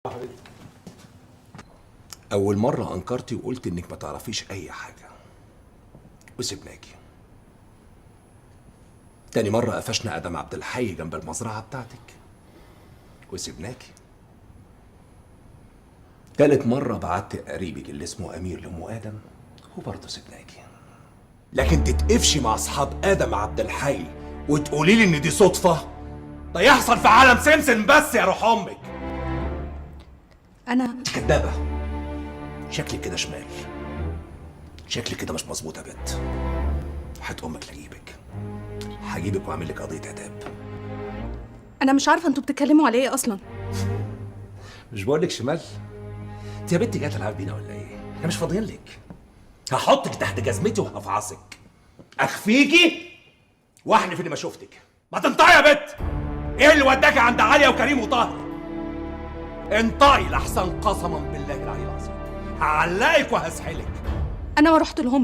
حبيبي. أول مرة أنكرتي وقلت إنك ما تعرفيش أي حاجة وسبناكي. تاني مرة قفشنا آدم عبد الحي جنب المزرعة بتاعتك وسبناكي. تالت مرة بعت قريبك اللي اسمه أمير لأم آدم وبرضه سبناكي. لكن تتقفشي مع أصحاب آدم عبد الحي وتقولي لي إن دي صدفة؟ ده يحصل في عالم سمسم بس يا روح أمك. انا انت كدابة، شكلك كده شمال، شكلك كده مش مظبوط يا بت. هات امك لاجيبك، هجيبك واعمل لك قضية عتاب. انا مش عارفه انتوا بتتكلموا على ايه اصلا. مش بقول لك شمال؟ انت يا بنت جاية تلعب بينا ولا ايه؟ احنا مش فاضيين لك. هحطك تحت جزمتي وهفعصك، اخفيكي واحلف اني ما شفتك. ما تنطقي يا بت، ايه اللي وداكي عند عليا وكريم وطاهر؟ انطقي لحسن قسما بالله العلي العظيم هعلقك وهسحلك. انا ما رحت لهم.